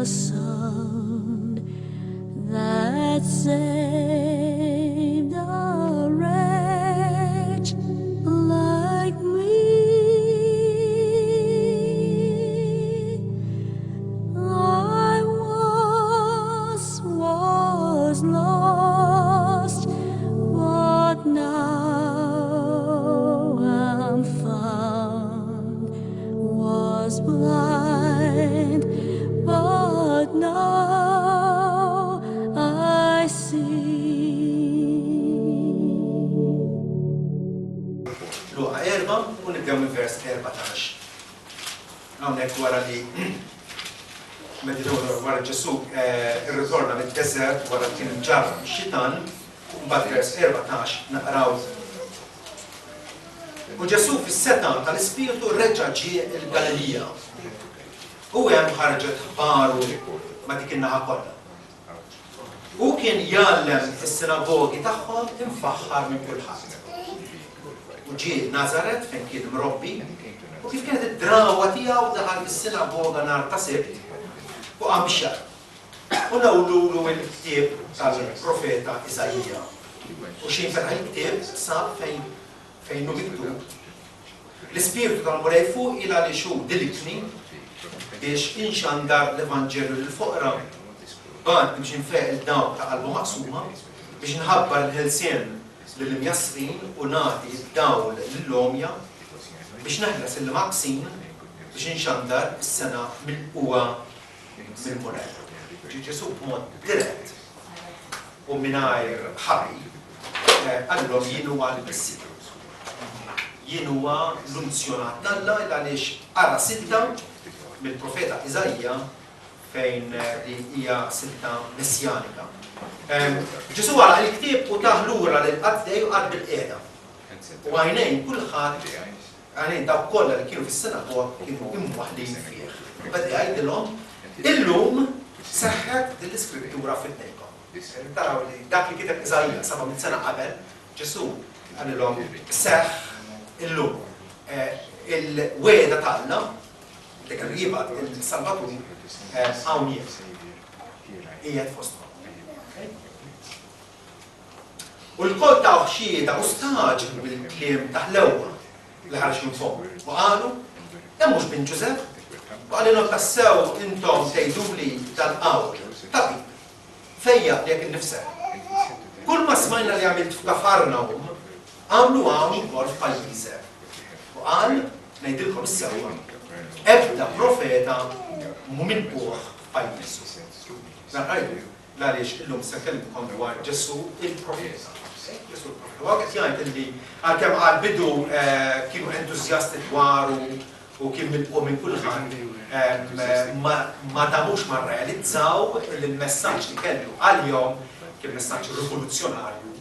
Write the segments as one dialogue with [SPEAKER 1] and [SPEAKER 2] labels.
[SPEAKER 1] sound that saved a wretch like me. I once was lost, but now am found. Was blind, but now I see.
[SPEAKER 2] Luqa 4 u nibdew minn vers 14. Hawnhekk wara li meta wara Ġesù eh, irritorna mid-deżert wara li kien imġarrab mix-xitan, mbagħad vers 14 naqraw U Ġesù fis-setgħa tal-Ispirtu reġa' ġie l-Galilija. U hemm ħarġet ħbaru ma' dik in-naħa kollha. Hu kien jgħallem fis-sinagogi tagħhom imfaħħar minn kulħadd. U ġie Nazaret fejn kien mrobbi, u kif kienet id-drawwa tiegħu daħal fis-sinagoga nhar ta' Sibt u qam biex jaqra. U newlulu l-ktieb tal-profeta Iżaija. U x'ħin fetaħ il-ktieb sab fejn fejn hu miktub, L-Ispirtu tal-Mulej fuqi l-għaliex hu dilikni biex inxandar l-Evanġelju lill-foqra, bagħatni biex infejjaq 'il dawk ta' qalbhom maqsuma, biex inħabbar il-ħelsien lill-imjassrin u nagħti d-dawl lill-għomja, biex neħles lill-imgħakksin, biex inxandar is-sena milqugħa mill-Mulej. Ġie Ġesù b'mod dirett u mingħajr ħabi qalilhom jien huwa l-Messija. Jien huwa l-unzjonat t'Alla il għaliex qara silta mill-profeta Iżaija fejn li hija silta messjanika. Ġesù għalaq il-ktieb u tah lura lill-qaddej u qagħad bilqiegħda. U għajnejn kulħadd, għajnejn dawk kollha li kienu fis-sinagoga kienu imwaħħlin fih. U beda jgħidilhom, Illum seħħet din l-iskrittura f'widnejkom. Taraw li dak li kiteb Iżaija 700 sena qabel, Ġesù qalilhom seħħ illum. Il-wegħda ta' Alla li kellu jibgħat il-Salvatur hawn jien. Qiegħed fostkom. U lkoll tawh xhieda u stagħġbu bil-kliem ta' ħlewwa li ħareġ minn fommu. U qalu, Dan mhux bin Ġużepp? U qalilhom, Tassew intom tgħiduli dal-qawl, 'Tabib, fejjaq lilek innifsek. Kulma smajna li għamilt f'Kafarnahum, agħmlu hawn ukoll f'pajjiżek. U qal, Ngħidilkom is-sewwa, ebda profeta mhu milqugħ f'pajjiżu. Dan qrajtu? L-għaliex illum se nkellimkom dwar Ġesù il-profeta. Ġesù il-profeta. U hawn qed jgħid illi għalkemm għall-bidu kienu entużjasti dwaru u kien milqugħ minn kulħadd, ma damux ma rrealizzaw li l-messaġġ li kellu għalihom kien messaġġ rivoluzzjonarju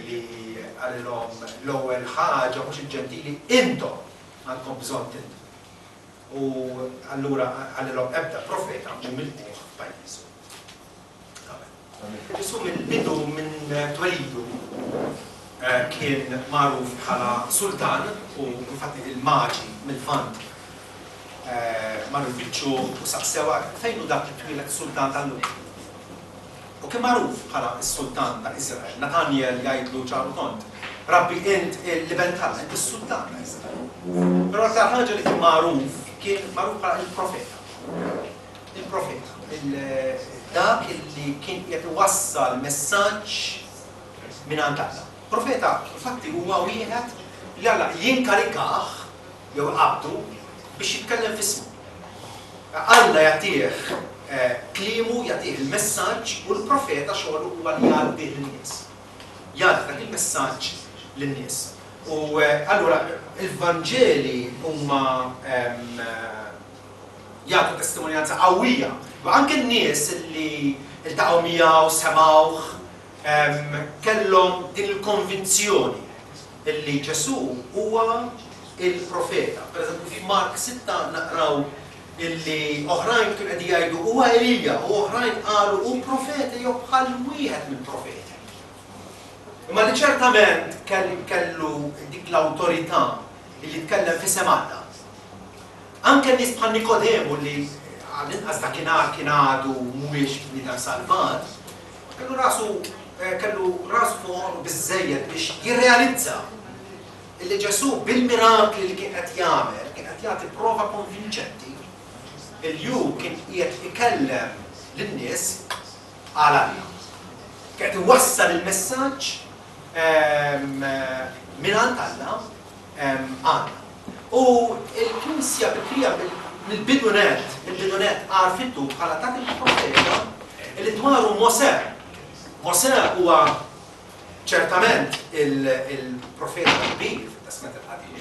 [SPEAKER 2] li qalilhom l-ewwel ħaġa mhux il-Ġentili, intom għandkom bżonn tindmu. U allura qalilhom ebda profeta mhu milqugħ f'pajjiżu. Ġesù mill-bidu minn twelidu kien magħruf bħala sultan u infatti il-maġi mil-Lvant marru jfittxuh u saqsewha fejn hu dak li twieled sultan tal-Lhud. U kien magħruf bħala s-sultan ta' Iżrael. Natanjel jgħidlu ċar u tond, Rabbi int l-Iben t'Alla, int is-sultan ta' Iżrael. Però l-aktar ħaġa li kien magħruf kien magħruf bħala il-profeta. Il-profeta, dak li kien qiegħed iwassal messaġġ mingħand Alla. Profeta, infatti, huwa wieħed li Alla jinkarikah jew iqabbdu biex jitkellem f'ismu. Alla jagħtih kliemu, jagħtih il-messaġġ u l-profeta xogħlu huwa li jgħaddih lin-nies. Jgħaddi dak il-messaġġ lin-nies. U allura il-Vanġeli huma jagħtu testimonjanza qawwija. U anke n-nies li ltaqgħu miegħu, semgħuh, kellhom din il-konvinzjoni li Ġesù huwa il-profeta. Per eżempju, f'Mark 6 naqraw illi oħrajn kienu qegħdin jgħidu huwa Elija u oħrajn qalu hu profeta jew bħal wieħed mill-profeti. Imma li ċertament kellu dik l-awtorità li jitkellem f'isem Alla. Anke nies bħal Nikodemu li għall-inqas dakinhar kien għadu mhuwiex bniedem salvat, kellu rasu kellu rasu fuq għonqu biżżejjed biex jirrealizza illi Ġesù bil-mirakli li kien qed jagħmel kien qed jagħti prova konvinċenti illi hu kien qiegħed ikellem lin-nies għal Alla. Kien qed iwassal il-messaġġ mingħand Alla għandna. U l-Knisja bikrija mill-bidu nett, mill-bidu nett għarfitu bħala dak il-profeta li dwaru Mosè. Mosè huwa ċertament il-profeta kbir fit-Testment il-Qadim.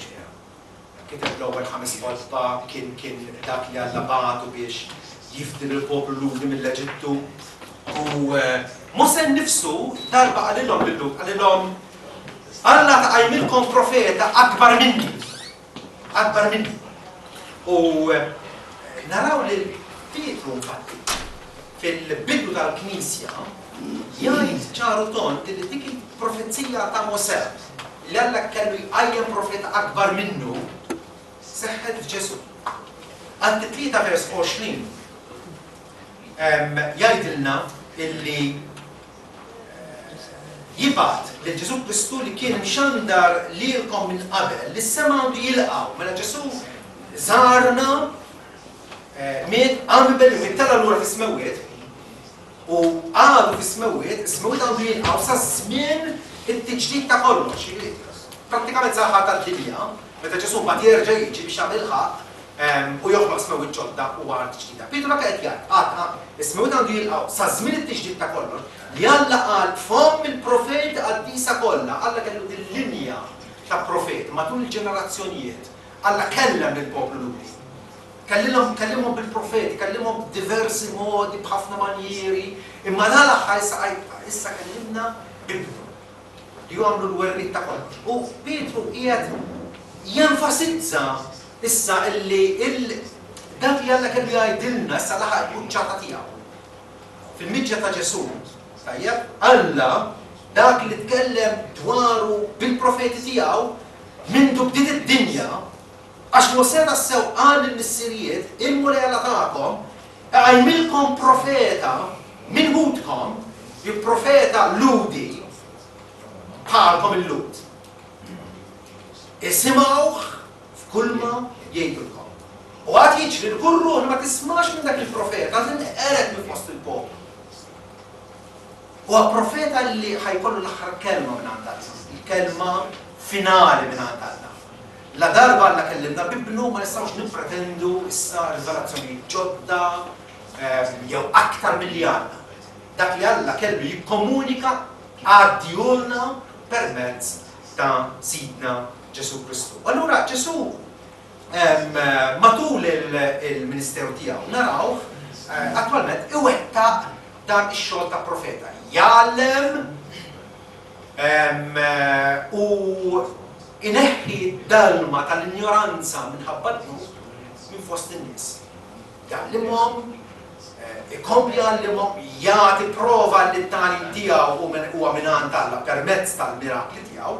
[SPEAKER 2] Kiteb l-ewwel ħames kotba, kien kien dak li Alla bagħtu biex jifdi lill-poplu Lhudi mill-Eġittu. U Mosè nnifsu darba qalilhom lil-Lhud, qalilhom, Alla ta qajmilkom profeta akbar minni. Akbar minni. U naraw lil Pietru infatti fil-bidu tal-Knisja jgħid ċar u tond li dik il-profezija ta' Mosè li Alla kellu jqajjem profeta akbar minnu seħħet f'Ġesù. Atti 3 vers 20 jgħidilna illi jibgħat lil Ġesù Kristu li kien mxandar lilkom minn qabel, li s-sema għandu jilqgħu. Mela Ġesù żarna, miet, qam minn bejn l-imwiet, tela' lura fis-smewwiet, u għadu fis-smewwiet, is-smewwiet għandu jilqgħu sa żmien it-tiġdid ta' kollox. Prattikament sa aħħar tad-dinja, meta Ġesù mbagħad jerġa' jiġi biex jagħmel il-ħaqq, U joħloq smewwiet ġodda u art ġdida. Pietru dak li qed jgħid, għad, is-smewwiet għandu jilqgħu sa żmien it-tiġdid ta' kollox, li Alla qal b'fomm il-profeti qaddisa kollha, Alla kellu din linja ta' profeti matul il-ġenerazzjonijiet, Alla kellem lill-poplu Lhudi. Kellilhom, kellimhom bil-profeti, kellimhom b'diversi modi, b'ħafna manjieri, imma l-aħħar issa issa kellimna b'Ibnu. Li hu għamlu l-werriet ta' kollox. U Pietru qiegħed jenfasizza issa illi il dak li Alla kellu jgħidilna issa laħaq il-quċċata tiegħu. Fil-miġja ta' Ġesù, tajjeb, Alla dak li tkellem dwaru bil-profeti tiegħu mindu bdiet id-dinja, għax Mosè tassew qal lill-missirijiet, il-Mulej Alla tagħkom iqajmilkom profeta minn ħutkom, il-profeta Lhudi, bħalkom il-Lhud. Isimgħuh f'kulma jgħidulkom. U għad jiġri li kull ruħ li ma tismax minn dak il-profeta tinqered minn fost il-poplu. Huwa profeta li ħa jkollu l-aħħar kelma minn għand Alla, il-kelma finali minn għand Alla. La darba Alla kellimna b'Ibnu ma nistgħux nippretendu issa rivelazzjonijiet ġodda jew aktar milli għandna. Dak li Alla kellu jikkomunika għaddihulna permezz ta' Sidna Ġesù Kristu. Allura Ġesù matul il-ministeru tiegħu narawh attwalment iwettaq dan ix-xogħol ta' profeta. Jgħallem u ineħħi d-dalma tal-injoranza minħabba d-dnub minn fost in-nies. Jgħallimhom, ikompli jgħallimhom, jagħti prova li t-tagħlim tiegħu huwa mingħand Alla permezz tal-mirakli tiegħu.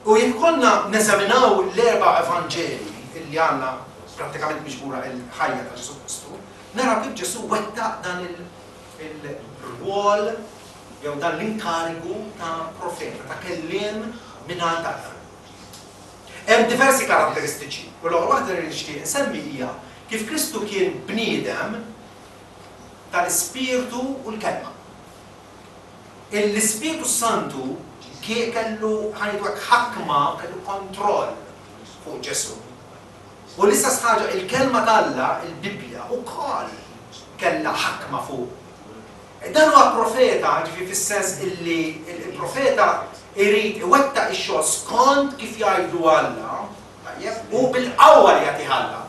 [SPEAKER 2] U jekk ikollna neżaminaw l-erba' Evanġelji li għandna prattikament miġbura l-ħajja ta' Ġesù Kristu, naraw kif Ġesù wettaq dan il-rwol jew dan l-inkarigu ta' profeta, ta' kelliem mingħand Alla. Hemm diversi karatteristiċi, u l-ewwel waħda li nixtieq insemmi hija kif Kristu kien bniedem tal-Ispirtu u l-Kelma. L-Ispirtu s-Santu kellu, ħa ngħidu hekk, ħakma, kellu kontroll fuq Ġesù. U l-istess ħaġa, il-Kelma t'Alla, il-Bibbja, ukoll kellha ħakma fuqu. Dan huwa profeta, jiġifieri fis-sens illi l-profeta jrid iwettaq ix-xogħol skont kif jgħidlu Alla, tajjeb, u bil-qawwa li jagħtih Alla.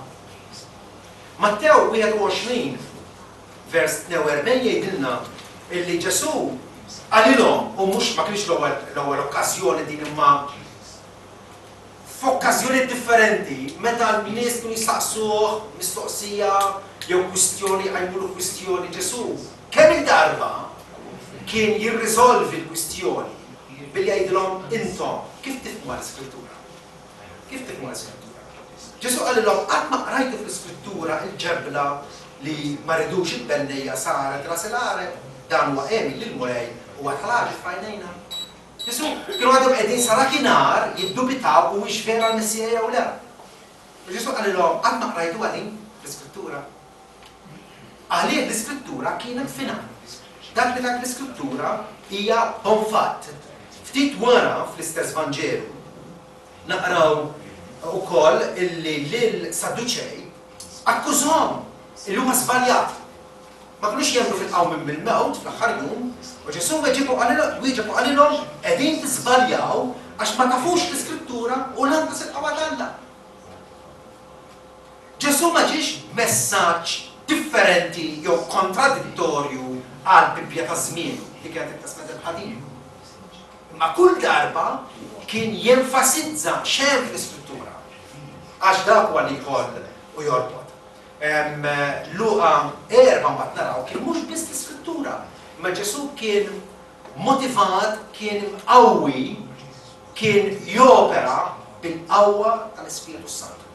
[SPEAKER 2] Mattew 21 vers 42 jgħidilna illi Ġesù qalilhom, u mhux ma kienx l-ewwel l-ewwel okkażjoni din imma f'okkażjonijiet differenti meta n-nies kienu jistaqsuh mistoqsija jew kwistjoni jqajmulu kwistjoni Ġesù kemm-il darba kien jirriżolvi l-kwistjoni billi jgħidilhom intom kif tifhmuha l-Iskrittura? Kif tifhmuha l-Iskrittura? Ġesù qalilhom, Qatt ma qrajtu fl-Iskrittura il-ġebla li ma ridux il-bennejja saret ras il-għareb? Dan huwa għemil lill-Mulej, huwa tal-għaġeb f'għajnejna. Ġesù, kienu għadhom qegħdin sa dakinhar jiddubitaw huwiex vera l-Messija jew le. U Ġesù qalilhom, Qatt ma qrajtuha din fl-Iskrittura? Għalih l-Iskrittura kienet finali. Dak li tgħid l-Iskrittura hija bon fatt. Ftit wara fl-istess Vanġelu naqraw ukoll illi lil Sadduċej akkużhom illi huma żbaljati. Ma kinux jemmnu fil-qawmien mill-mewt fl-aħħar jum, u Ġesù weġib u wieġeb u qalilhom qegħdin tiżbaljaw għax ma tafux l-Iskrittura u lanqas il-qawwa t'Alla. Ġesù ma ġiex b'messaġġ differenti jew kontradittorju għall-Bibbja ta' żmienu, li kienet it-Testment il-Qadim. Imma kull darba kien jenfasizza x'hemm fl-Iskrittura, għax dak huwa li jħoll u jorbot. Luqa 4 mbagħad naraw kien mhux biss l-Iskrittura, imma Ġesù kien motivat, kien imqawwi, kien jopera bil-qawwa tal-Ispirtu s-Santu.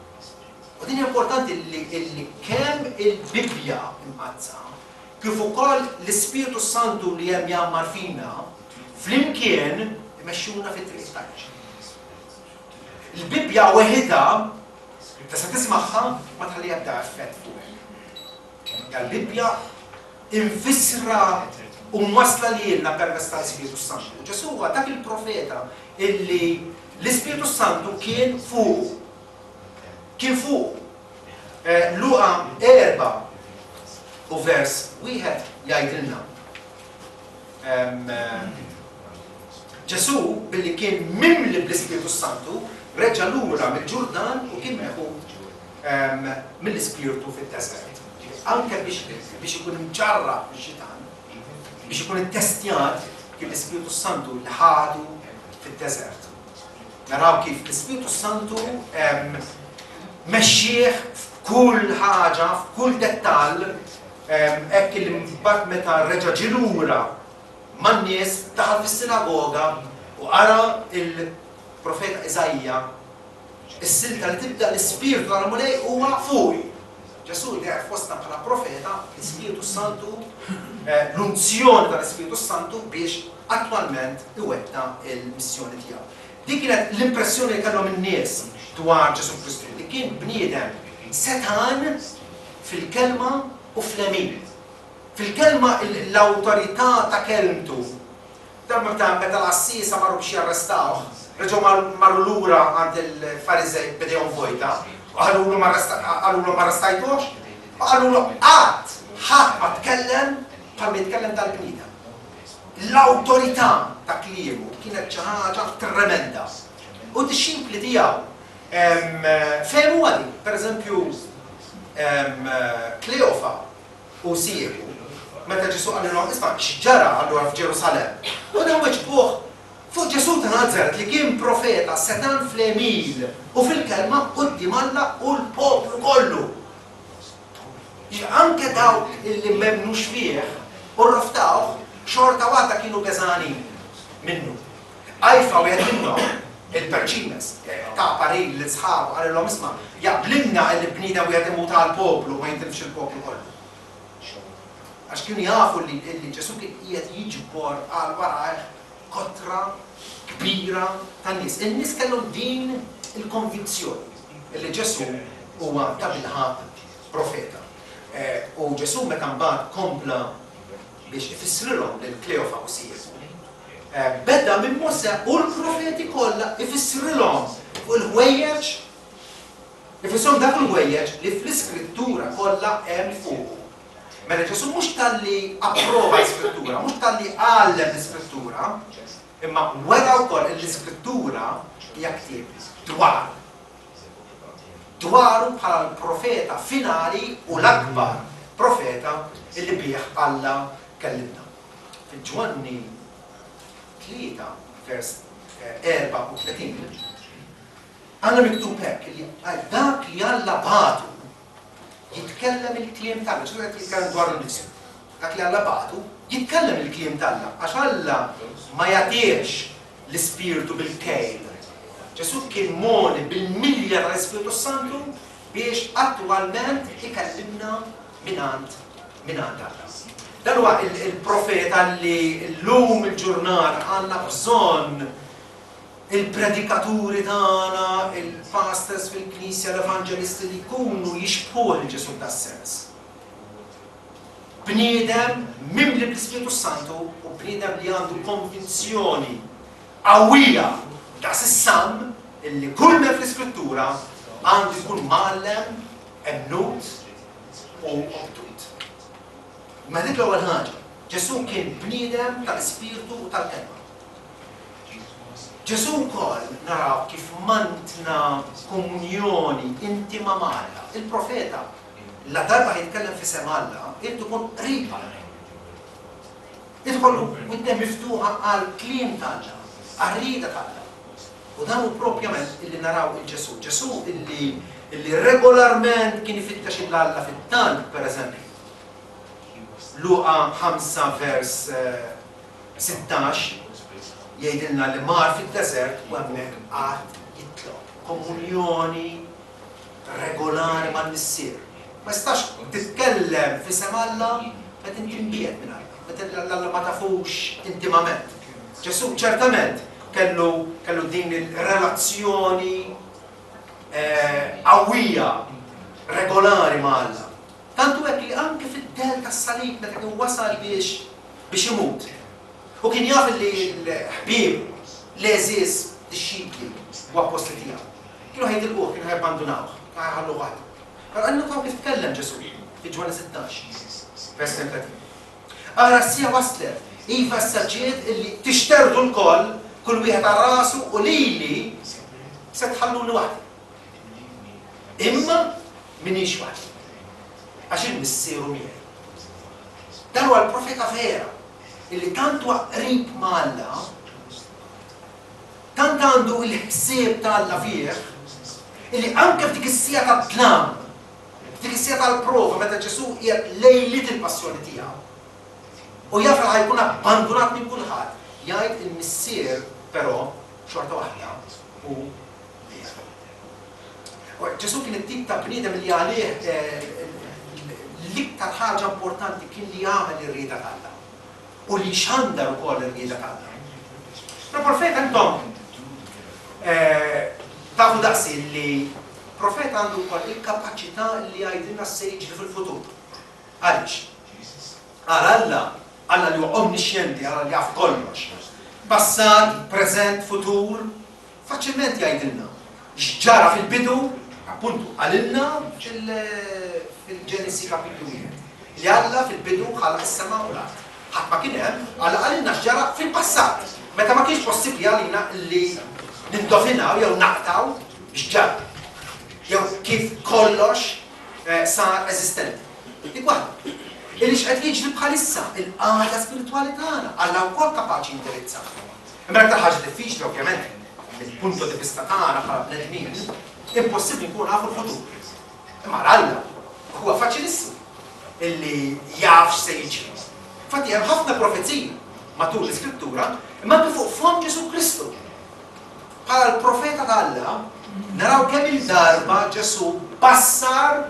[SPEAKER 2] U din hija importanti li illi kemm il-Bibbja Mqaddsa kif ukoll l-Ispirtu s-Santu li hemm jgħammar fina, flimkien imexxuna fit-triq it-tajba. Il-Bibbja weħidha tista' tismagħha ma tħalli ebda effett fuqek. Hija l-Bibbja imfissra u mwassla lilna permezz tal-Ispirtu s-Santu. Ġesù huwa dak il-profeta illi l-Ispirtu s-Santu kien fuqu. Kien fuqu. Luqa 4 u vers wieħed jgħidilna Ġesù billi kien mimli bl-Ispirtu s-Santu reġa' lura mill-Ġurdan u kien meħud mill-Ispirtu fid-deżert. Anke biex ikun imġarrab mix-xitan, biex ikun ittestjat kien l-Ispirtu s-Santu li ħadu fid-deżert. Naraw kif l-Ispirtu s-Santu mexxieh f'kull ħaġa, f'kull dettall, hekk li mbagħad meta reġa' ġie lura man-nies daħal fis-sinagoga u qara l-profeta Iżaija, is-silta li tibda l-Ispirtu tal-Mulej huwa fuqi. Ġesù deher fostna bħala profeta, l-Ispirtu s-Santu, l-unzjoni tal-Ispirtu s-Santu biex attwalment iwettaq il-missjoni tiegħu. Din kienet l-impressjoni li kellhom in-nies dwar Ġesù Kristu, li kien bniedem setgħan fil-kelma u fl-għemil. Fil-kelma l-awtorità ta' kelmtu. Darba meta meta l-għassiesa marru biex jarrestawh, reġgħu marru lura għand il-Fariżej b'idejhom vojta, u qalulu qalulhom m'arrestajtuhx? U qalulu qatt ħadd ma tkellem bħalma jitkellem dal-bniedem. L-awtorità ta' kliemu kienet xi ħaġa tremenda. U d-dixxipli tiegħu fehmuha din. Pereżempju, Kleofa u sieħbu, meta Ġesù qalilhom, Isma', x'ġara allura f'Ġerusalemm? U dawn weġbuh, Fuq Ġesù ta' Nazaret li kien profeta setgħan fl-għemil u fil-kelma quddiem Alla u l-poplu kollu. Jiġifieri anke dawk illi m'emmnux fih u rraftawh, xorta waħda kienu beżgħanin minnu. Qajfa wieħed minnhom, il-Perċimes, ta parir lil sħabu, qalilhom, Isma', jaqblilna illi bniedem wieħed imut għall-poplu u ma jintilfx il-poplu kollu. Għax kienu jafu li illi Ġesù kien qiegħed jiġbor għal warajh kotra kbira ta' nies. In-nies kellhom din il-konvinzjoni illi Ġesù huwa tabilħaqq profeta. U Ġesù meta mbagħad kompla biex ifissrilhom lil Kleofa u sieħbu, Beda minn Mosè u l-profeti kollha ifissrilhom fuq il-ħwejjeġ, ifissrilhom dak il-ħwejjeġ li fl-Iskrittura kollha hemm fuqu. Mela Ġesù mhux talli approva l-Iskrittura, mhux talli għallem l-Iskrittura, imma wera wkoll li l-Iskrittura hija ktieb dwaru. Dwaru bħala l-profeta finali u l-akbar profeta li bih Alla kellimna. Fi Ġwanni 3, vers 34, għandna miktub hekk li dak li Alla bagħtu jitkellem il-kliem t'Alla. Ġesù qed jitkellem dwar innifsu. Dak li Alla bagħtu jitkellem il-kliem t'Alla, għax Alla ma jagħtihx l-Ispirtu bil-kejl. Ġesù kien mogħni bil-milja tal-Ispirtu s-Santu biex attwalment ikellimna mingħand mingħand Alla. Dan huwa il-profeta li llum il-ġurnata għandna bżonn il-predikaturi tagħna, il-pastors fil-knisja, l-evanġelisti li jkunu jixbħuh lil Ġesù f'das-sens. Bniedem mimli bl-Ispirtu Santu u bniedem li għandu konvinzjoni qawwija daqs is-samm illi kull m'hemm fl-Iskrittura għandu jkun mgħallem, emmnut u obdut. Mela dik l-ewwel ħaġa. Ġesù kien bniedem tal-Ispirtu u tal-Kelma. Ġesù wkoll naraw kif mantna komunjoni intima ma' Alla. Il-profeta, ladarba jitkellem f'isem Alla, irid ikun qrib Alla. Irid ikollu widnejh miftuħa għall-kliem t'Alla, għar-rieda t'Alla. U dan hu propjament illi naraw il Ġesù. Ġesù illi illi regolarment kien ifittex 'il Alla fit-talb, pereżempju. Luqa 5 vers 16 jgħidilna li mar fid-deżert u hemmhekk qagħad jitlob. Komunjoni regolari mal-Missier. Ma jistax titkellem f'isem Alla meta inti mbiegħed minn Alla, meta lil Alla ma tafux intimament. Ġesù ċertament kellu kellu din il-relazzjoni qawwija, regolari ma' Alla. Tant hu hekk li anke fid-dell tas-salib meta kien wasal biex biex imut, u kien jaf li l-ħbieb, l-għeżież dixxipli u appostli tiegħu, kienu ħa jitilquh, kienu ħa jabbandunawh, kienu ħa jħalluh waħdu. Però innutaw kif tkellem Ġesù fi Ġwanni 16, vers 32. Ara s-siegħa waslet, iva issa ġiet illi tixterdu lkoll, kull wieħed għal rasu u lili se tħalluni waħdi. Imma m'iniex waħdi, għax il-Missier hu miegħi. Dan huwa l-profeta vera, illi tant huwa qrib ma' Alla, tant għandu l-ħsieb ta' Alla fih, illi anke f'dik is-siegħa tad-dlam, f'dik is-siegħa tal-prova meta Ġesù qiegħed lejliet il-passjoni tiegħu, u jaf li ħa jkun abbandunat minn kulħadd, jgħid il-Missier però xorta waħda hu miegħu. Ġesù kien it-tip ta' bniedem li għalih l-iktar ħaġa importanti kien li jagħmel ir-rieda t'Alla u li jxandar ukoll ir-rieda t'Alla. Però profeta intom tafu daqsi li profeta għandu wkoll il-kapaċità li jgħidilna x'se jiġri fil-futur. Għaliex? Għal Alla, Alla li huwa omnixjenti, Alla li jaf kollox. Passat, preżent, futur, Faċilment jgħidilna x'ġara fil-bidu, appuntu qalilna fil-Ġenesi kapitlu wieħed, li Alla fil-bidu ħalaq is-sema u l-art. Ħadd ma kien hemm, Alla qalilna x'ġara fil-passat, meta ma kienx possibbli għalina li nindovinaw jew naqtgħu x'ġara, jew kif kollox sar eżistenti. Dik waħda. Illi x'qed jiġri bħalissa, il-qagħda spiritwali tagħna, Alla wkoll kapaċi jindirizza. Imma l-aktar ħaġa diffiċli ovvjament, mill-punto di vista tagħna bħala bnedmin, impossibbli nkunu nafu l-futur. Imma għal Alla huwa faċilissimu illi jaf x'se jiġri. Infatti hemm ħafna profeziji matul l-Iskrittura, imma anke fuq fomm Ġesù Kristu. Bħala l-profeta ta' Alla, naraw kemm il-darba Ġesù bassar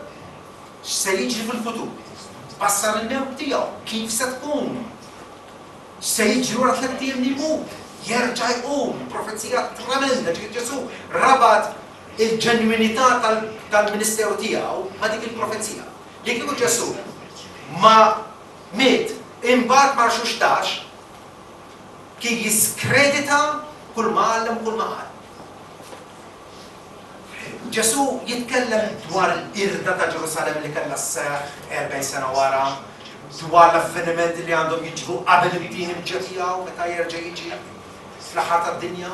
[SPEAKER 2] x'se jiġri fil-futur. Bassar il-mewt tiegħu, kif se tkun. X'se jiġri wara tlett ijiem li jmut? Jerġa' jqum! Profezija tremenda, ġifieri Ġesù rabat il-ġenwinità tal-ministeru tiegħu ma' dik il-profezija. Li kieku Ġesù ma miet imbagħad ma rxuxtax, kien jiskredita kull ma għallem u kull ma qal. Ġesù jitkellem dwar il-qirda ta' Ġerusalemm li kellha sseħħ 40 sena wara, dwar l-avvenimenti li għandhom jiġru qabel it-tieni mġja tiegħu meta jerġa' jiġi fl-aħħar tad-dinja.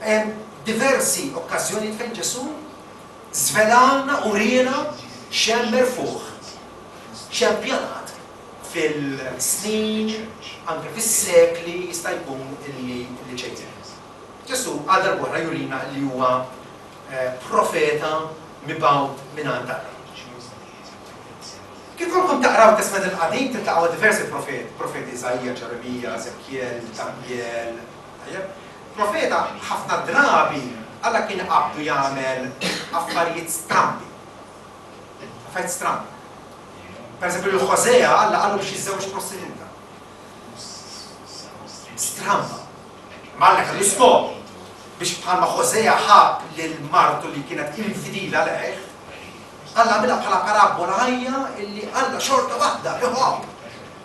[SPEAKER 2] Hemm diversi okkażjonijiet fejn Ġesù żvelalna u wriena x'hemm merfugħ, x'hemm pjanat fil-snin, anke fis-sekli jista' jkun illi ġejjin. Ġesù għal darb'oħra jurina li huwa profeta mibgħut mingħand Alla. Kif ikolkom taqraw it-Testment il-Qadim tiltaqgħu ma' diversi profeti, profeti Iżaija, Ġeremija, Eżekjel, Danjel, tajjeb? Profeta ħafna drabi Alla kien iqabbdu jagħmel affarijiet strambi. Affarijiet strambi. Per eżempju, lil Ħosea Alla qallu biex jiżżewweġ prostituta. Stramba. Imma Alla kellu skop biex bħalma Ħosea ħabb lil martu li kienet infidila lejh, Alla għamilha bħala parabbola ħajja illi Alla xorta waħda iħobb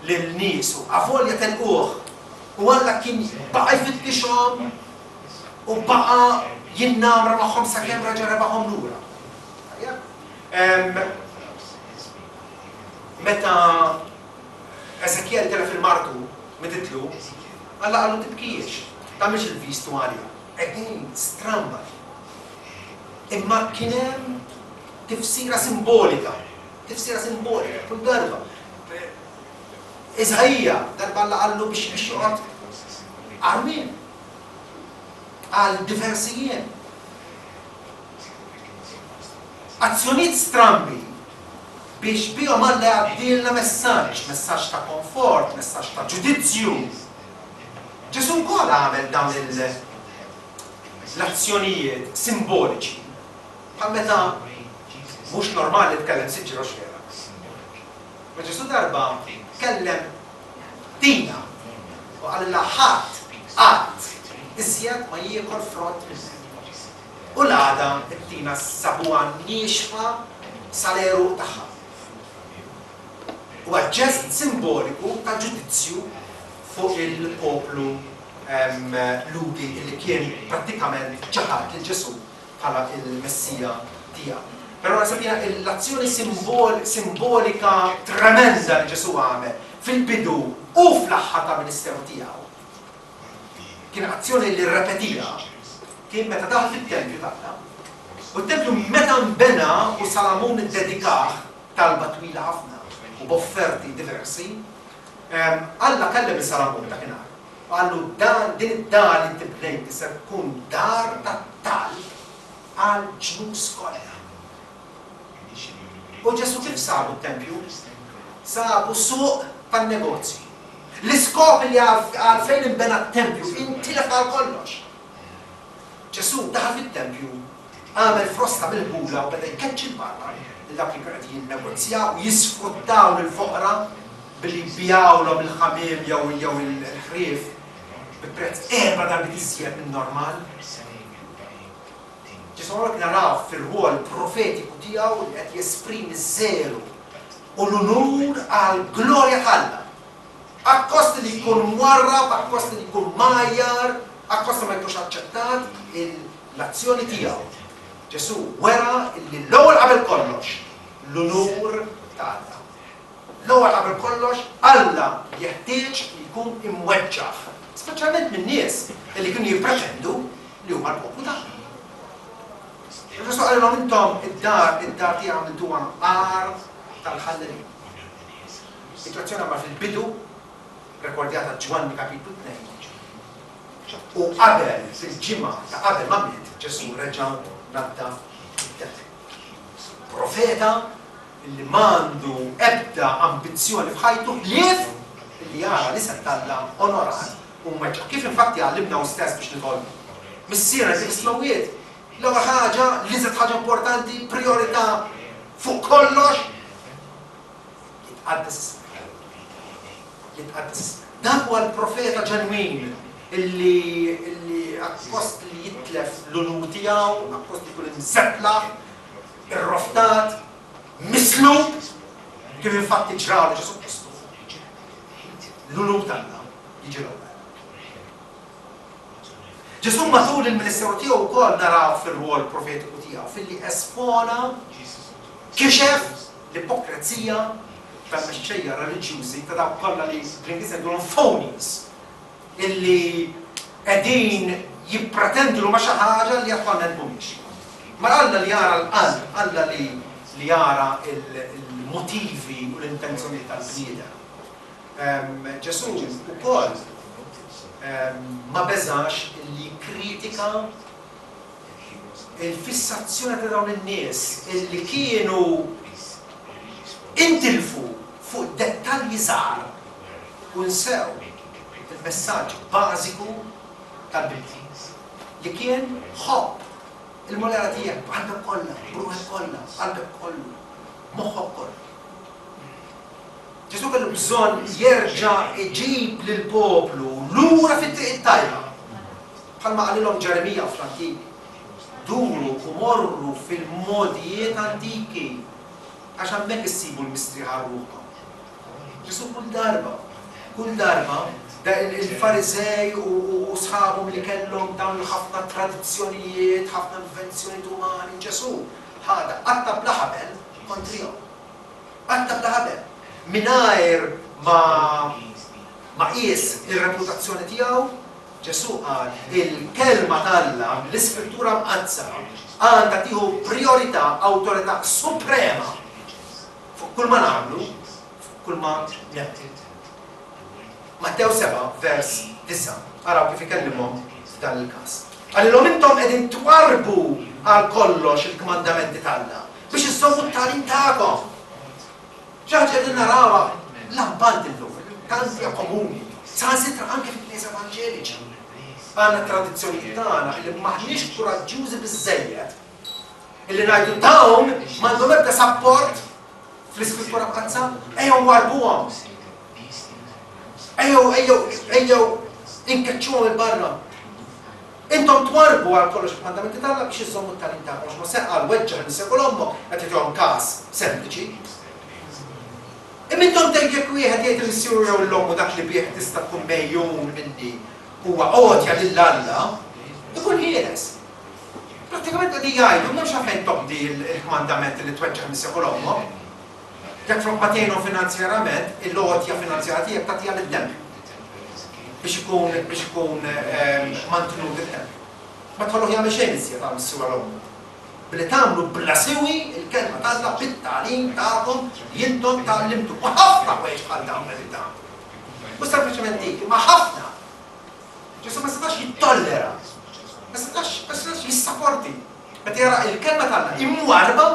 [SPEAKER 2] lil niesu avolja telquh. U Alla kien baqa' jfittixhom u baqa' jinnamra magħhom sakemm reġa' rebaħhom lura. Meta Eżekjel telef il-martu, mititlu, Alla qallu tibkijiex, tagħmilx il-vistu għaliha. Again, stramba. Imma kien hemm tifsira simbolika, tifsira simbolika kull darba. Iżaija darba Alla qallu biex biex joqgħod għarwien għal diversi jiem. Azzjonijiet strambi biex bihom Alla jgħaddilna messaġġ, messaġġ ta' konfort, messaġġ ta' ġudizzju. Ġesù wkoll għamel dawn l-azzjonijiet simboliċi, bħal meta mhux normali tkellem siġra hux vera. Ma Ġesù darba kellem tina u qalilha ħadd qatt iżjed ma jiekol frott minnek. U l-għada t-tina sabuha niexfa sal-għeruq tagħha. Huwa ġest simboliku ta' ġudizzju fuq il-poplu Lhudi li kien prattikament ċaħad lil Ġesù bħala l-Messija tiegħu. Però naħseb jiena l-azzjoni simbolika tremenda li Ġesù għamel fil-bidu u fl-aħħar tal-ministeru tiegħu kien azzjoni li rrepetiha kien meta daħal fit-tempju t'Alla. U t-tempju meta nbena u Salamun iddedikah talba twila ħafna u b'offerti diversi, Alla kellem lil Salamun dakinhar u qallu dan din id-dar li inti bnejt se tkun dar tat-talb għal ġnus kollha. U Ġesù kif sabu t-tempju? Sabu suq tan-negozji. L-iskop li għalfejn inbena t-tempju intilef għal kollox. Ġesù daħal fit-tempju, għamel frosta mill-ħbula u beda jkeċċi 'l barra lil dawk li kienu qed jinnegozjaw u jisfruttaw lill-foqra billi jbigħulhom il-ħamiem jew jew il-ħrief bi prezz erba' darbiet iżjed min-normal. Ġesù hawnhekk narawh fir-rwol profetiku tiegħu li qed jesprimi ż-żelu u l-unur għall-glorja t'Alla. Akkost li jkun mwarrab, akkost li jkun mgħajjar, akkost li ma jkunx aċċettat l-azzjoni tiegħu. Ġesù wera li l-ewwel qabel kollox l-unur ta' Alla. L-ewwel qabel kollox Alla jeħtieġ li jkun imweġġaħ, speċjalment minn nies li kienu jippretendu li huma l-poplu t'Alla. Ġesù qalilhom intom id-dar id-dar tiegħi għamiltuha għar tal-ħallelin. Dik l-azzjoni għamilha fil-bidu, rekordjata Ġwanni kapitlu 2, u qabel fil-ġimgħa ta' qabel ma miet Ġesù reġa' naddaf id-demm. Profeta li m'għandu ebda ambizzjoni f'ħajtu ħlief li jara l-isem t'Alla onorat u mweġġa', kif infatti għallimna hu stess biex nitolbu. Missierna li fis-smewwiet, l-ewwel ħaġa, l-iżjed ħaġa importanti, prijorità fuq kollox, jitqaddes ismek. Jitqaddes ismek. Dak huwa l-profeta ġenwin illi illi akkost li jitlef l-unur tiegħu, akkost li jkun imżeblaħ, irroftat, mislub, kif infatti ġralu Ġesù Kristu. L-unur t'Alla jiġi l-ewwel. Ġesù matul il-ministeru tiegħu wkoll naraw fir-rwol profetiku tiegħu filli espona, kixef l-ipokrezija tal-mexxejja reliġjużi ta' dawk kollha li bl-Ingliż ngħidulhom phonies illi qegħdin jippretendu li huma xi ħaġa li attwalment mhumiex. Ma Alla li jara l-qalb, Alla li li jara l-motivi u l-intenzjonijiet tal-bniedem. Ġesù wkoll ma beżax li jikkritika l-fissazzjoni ta' dawn in-nies illi kienu intilfu fuq dettalji żgħar u nsew il-messaġġ bażiku tal-Bibbja li kien ħobb. Il-Mulej Alla tiegħek b'qalbek kollha, b'ruħek kollha, b'qalbek kollu, b'moħħok kollu. Ġesù kellu bżonn jerġa' jġib lill-poplu lura fit-triq it-tajba. Bħalma qalilhom Ġeremija fl-antik, Duru u morru fil-mogħdijiet antiki, għax hemmhekk issibu l-mistrieħ għal ruħkom. Ġesù kull darba, kull darba, il-Fariżej u sħabhom li kellhom dawn il-ħafna tradizzjonijiet, ħafna invenzjonijiet umani, Ġesù ħadha qatta' bla ħabel kontrihom. Qatta' bla ħabel. Mingħajr ma ma qies ir-reputazzjoni tiegħu, Ġesù qal, il-Kelma t'Alla, l-Iskrittura Mqaddsa, għandha tieħu prijorità, awtorità suprema fuq kull ma nagħmlu, fuq kull ma nemmnu. Mattew 7, vers 9, araw kif ikellimhom f'dan il-każ. Qalilhom intom qegħdin twarrbu għal kollox il-kmandamenti t'Alla biex iżżommu t-tagħlim tagħkom. Xi ħaġa qegħdin narawha lampanti llum, tant hija komuni, saħansitra anke fil-knejjes evanġeliċi. Għandna tradizzjonijiet tagħna illi m'aħniex kuraġġjużi biżżejjed illi ngħidu dawn m'għandhom ebda sapport fl-Iskrittura Mqaddsa, ejjew nwarrbuhom. Ejjew, ejjew, ejjew inkeċċuhom 'il barra. Intom twarrbu għal kollox il-kmandamenti t'Alla biex iżżommu t-tagħlim tagħkom. Għax Mosè qal, Weġġaħ 'il missierek u 'l ommok, qed jagħtihom każ sempliċi. Imma intom tgħidu jekk wieħed jgħid 'il missieru jew 'l ommu dak li bih tista' tkun megħjun minni huwa għotja lil Alla, ikun ħieles. Prattikament qegħdin jgħidu, m'hemmx għalfejn tobdi l-kmandament li tweġġaħ 'il missierek u 'l ommok. Jekk flok ma tgħinhom finanzjarament, il-għotja finanzjarja tiegħek tagħtiha lit-tempju biex ikun biex ikun mantenut it-tempju. Ma tħalluh jagħmel xejn iżjed għal missieru għal ommu. Billi tagħmlu bla siwi l-kelma t'Alla bit-tagħlim tagħkom li intom tgħallimtu. U ħafna ħwejjeġ bħal dawn qegħdin tagħmlu. Mhux sempliċement dik, imma ħafna. Ġesù ma setax jittollera, ma setax ma setax jissaporti meta jara l-kelma t'Alla imwarrba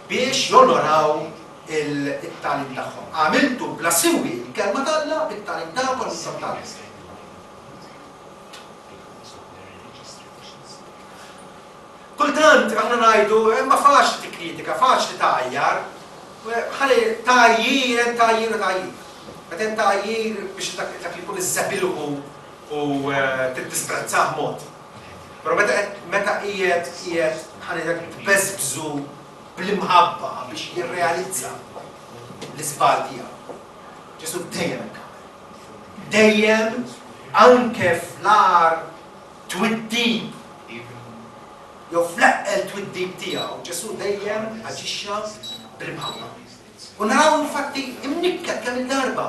[SPEAKER 2] biex jonoraw it-tagħlim tagħhom. Għamiltu bla siwi l-kelma t'Alla bit-tagħlim tagħkom li intom tgħallimtu. Kultant aħna ngħidu, imma faċli tikkritika, faċli tgħajjar. Ħalli tgħajjir hemm tgħajjir u tgħajjir. Meta hemm tgħajjir biex dak li jkun iżżebilħu u tiddisprezzah mod. Però meta qed meta qiegħed qiegħed ħa ngħidlek tbeżbżu bl-imħabba biex jirrealizza l-iżball tiegħu. Ġesù dejjem hekk għamel. Dejjem anke fl-agħar twiddib jew fl-eqqel twiddib tiegħu, Ġesù dejjem aġixxa bl-imħabba. U naraw infatti imnikket kemm-il darba.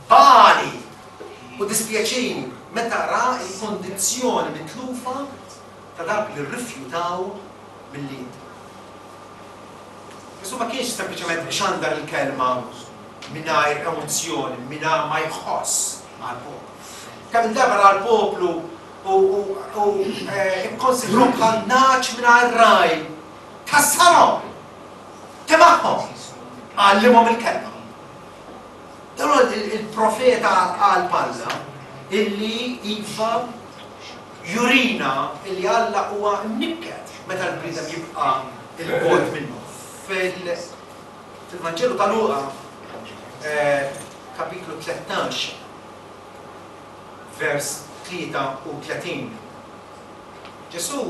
[SPEAKER 2] Bagħli u dispjaċini meta ra l-kondizzjoni mitlufa ta' dawk li rrifjutaw milli jindmu. Ġesù ma kienx sempliċement ixandar il-kelma mingħajr emozzjoni, mingħajr ma jħoss għall-poplu. Kemm-il darba ra l-poplu u kkonsidrahom bħal nagħaġ mingħajr ragħaj. Tħassarhom! Temagħhom! Għallimhom il-kelma. Dan huwa il-profeta għal Alla illi iva jurina illi Alla huwa mnikket meta l-bniedem jibqa' 'l bogħod minnu. Fil-Vanġelu ta' Luqa, kapitlu 13, vers 33, Ġesù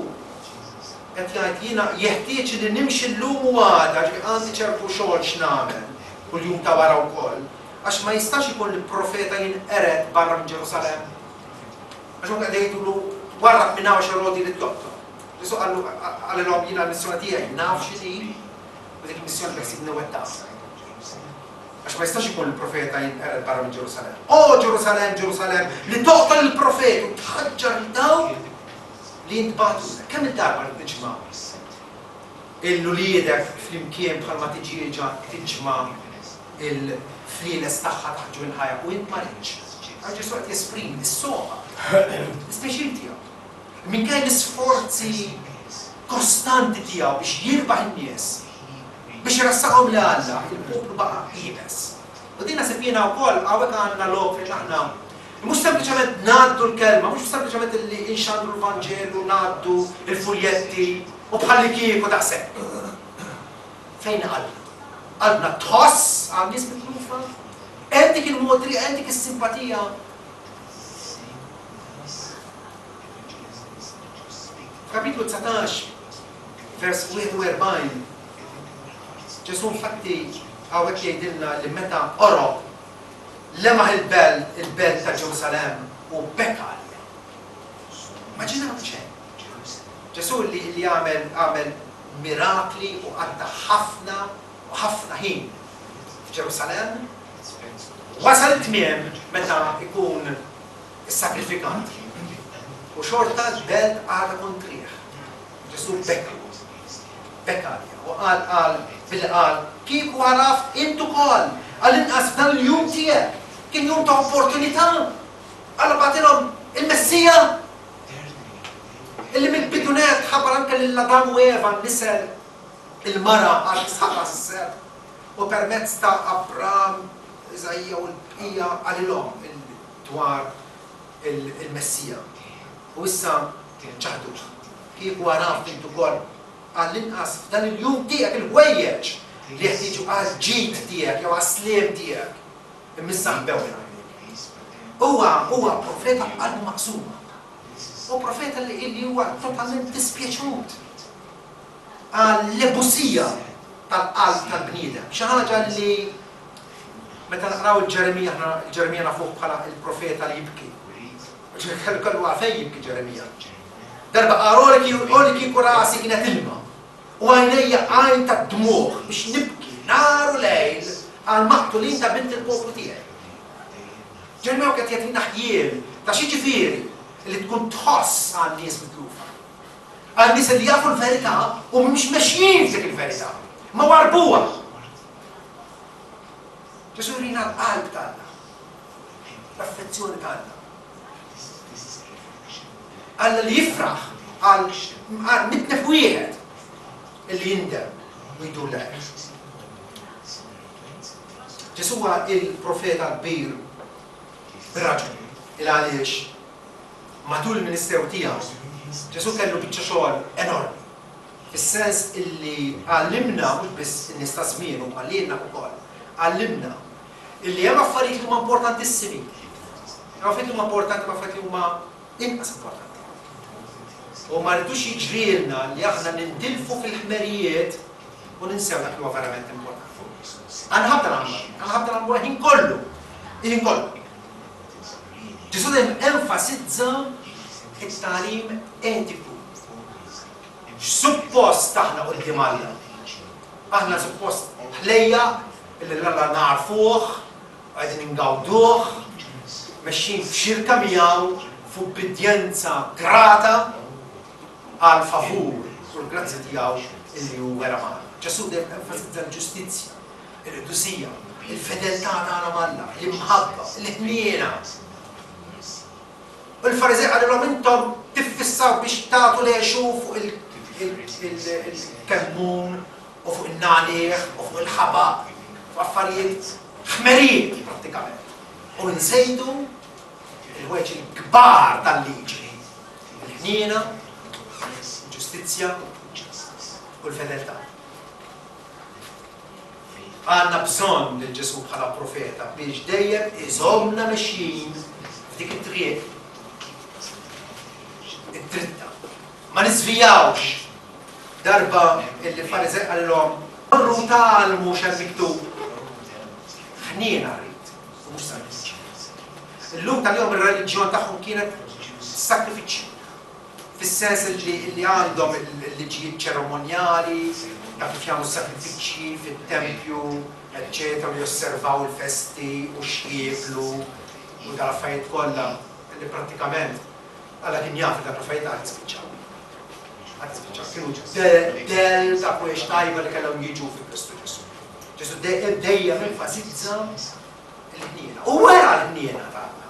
[SPEAKER 2] qed jgħid jiena jeħtieġ li nimxi llum u għada, ġifieri għandi ċertu xogħol x'nagħmel u l-jum ta' wara wkoll, għax ma jistax ikun li profeta jinqered barra minn Ġerusalemm. Għax huma qegħdin jgħidulu warrab minn hawn għax Erodi jrid joqtol. Ġesù qallu qalilhom jiena l-missjoni tiegħi naf x'inhi u dik il-missjoni beħsiebni nwettaqha. Għax ma jistax ikun li profeta jinqered barra minn Ġerusalemm. O Ġerusalemm, Ġerusalemm, li toqtol il-profeti u tħaġġar lil dawk li jintbagħtulek. Kemm-il darba rrid niġma' 'l uliedek flimkien bħalma tiġieġa tiġma' l-flieles tagħha taħt ġwinħajha u int ma ridtx. Għax Ġesù qed jesprimi s-sogħba, l-ispjaċir tiegħu. Minkejja l-isforzi kostanti tiegħu biex jirbaħ in-nies, Biex iressaqhom 'l Alla, il-poplu baqa' iebes. U din naħseb jiena wkoll hawnhekk għandna lok fejn aħna. Mhux sempliċement ngħaddu l-kelma, mhux sempliċement li nxandru l-Vanġelu, ngħaddu l-fuljetti u bħallikieku daqshekk. Fejn qalbna? Qalbna tħoss għal nies mitlufa? Hemm dik il-mogħdrija, hemm dik is-simpatija? F'kapitlu 19, vers 41, Ġesù infatti hawnhekk jgħidilna li meta qorob lemaħ il-belt, il-belt ta' Ġerusalemm u beka għaliha. Immaġinaw x'hemm. Ġesù li li għamel għamel mirakli u qatta' ħafna u ħafna ħin f'Ġerusalemm, wasal it-tmiem meta jkun issakrifikat. U xorta l-belt għadha kontrih. Ġesù beka. Beka għaliha u qal qal billi qal, Kieku għaraft int ukoll, għall-inqas f'dan il-jum tiegħek, kien jum ta' opportunità. Alla bagħtilhom il-Messija illi mill-bidu nett ħabbar anke lil Adam u Eva n-nisel il-mara għal Isħaq ras is-serp u permezz ta' Abram, Iżaija u l-bqija qalilhom dwar il-Messija. U issa ċaħduh. Kieku għaraft int ukoll, għall-inqas f'dan il-jum tiegħek il-ħwejjeġ li jeħtieġu għall-ġid tiegħek jew għas-sliem tiegħek, imma issa ħbew minn għajnejk. Huwa huwa profeta b'qalbu maqsuma. Hu profeta li li huwa totalment dispjaċut għall-ebusija tal-qalb tal-bniedem. Xi ħaġa li meta naqraw il-Ġeremija aħna il-Ġeremija nafuh bħala il-profeta li jibki. Kellu kellu għalfejn jibki Ġeremija. Darba qal o li kieku rasi kienet ilma u għajnejja għajn ta' dmugħ biex nibki nhar u lejl għall-maqtulin ta' bint il-poplu tiegħi. Ġeremija qed jagħtina ħjiel ta' x'jiġifieri li tkun tħoss għan-nies mitlufa. Għal nies li jafu l-verità u mhumiex mexjin f'dik il-verità, ma warbuha. Ġesù jurina l-qalb ta' Alla, l-affezzjoni ta' Alla. Alla li jifraħ għal mitnef wieħed illi jindem u jdur lejh. Ġesù huwa il-profeta kbir bir-raġun il għaliex Matul il-ministeru tiegħu, Ġesù kellu biċċa xogħol enormi, fis-sens illi għallimna, mhux biss in-nies ta' żmienu imma lilna wkoll, għallimna illi hemm affarijiet li huma importantissimi, hemm affarijiet li huma importanti, hemm affarijiet li huma inqas importanti. U ma rridux jiġrilna li aħna nintilfu fil-ħmerijiet u ninsew dak li huwa verament importanti. Għandna ħabta nagħmlu, għandna ħabta nagħmlu ħin kollu, il-ħin kollu. Ġesù dejjem enfasizza t-tagħlim etiku. X'suppost aħna quddiem Alla? Aħna suppost ħlejjaq illi 'l Alla nagħrfuh, qegħdin ingawduh, mexjin f'xirka miegħu f'ubbidjenza grata għall-favur u l-grazzja tiegħu illi hu wera magħna. Ġesù dejjem enfasizza l-ġustizzja. il-qdusija, il-fedeltà tagħna m'Alla, l-imħabba, il-ħniena. U l-Fariżej qalilhom intom tiffissaw biex tagħtu l-għexu fuq il-kemmun u fuq in-nagħniegħ u fuq il-ħabaq, fuq affarijiet ħmerijiet prattikament. U nżejdu il-ħwejjeġ il-kbar tal-liġi, il-ħniena, il-ġustizzja u l-fedeltà. Għandna bżonn lil Ġesù bħala profeta biex dejjem iżommna mexjin f'dik it-triq id-dritta. Ma niżvijawx. Darba illi l-Fariżej qalilhom, Morru tgħallmu x'hemm miktub. Ħniena rrid u mhux sagrifiċċju. Illum tal-jum ir-reliġjon tagħhom kienet sagrifiċċju. fis-sens li li għandhom il-liġijiet ċeremonjali ta' kif jagħmlu s-sagrifiċċji fit-tempju, eċċetera, u josservaw il-festi u x'jieklu u dal-affarijiet kollha li prattikament Alla kien jaf li dak l-affarijiet għad jispiċċaw. Għad jispiċċaw. Kienu dell ta' ħwejjeġ tajba li kellhom jiġu fi Kristu Ġesù. Ġesù dejjem enfasizza l-ħniena. U wera l-ħniena ta' Alla.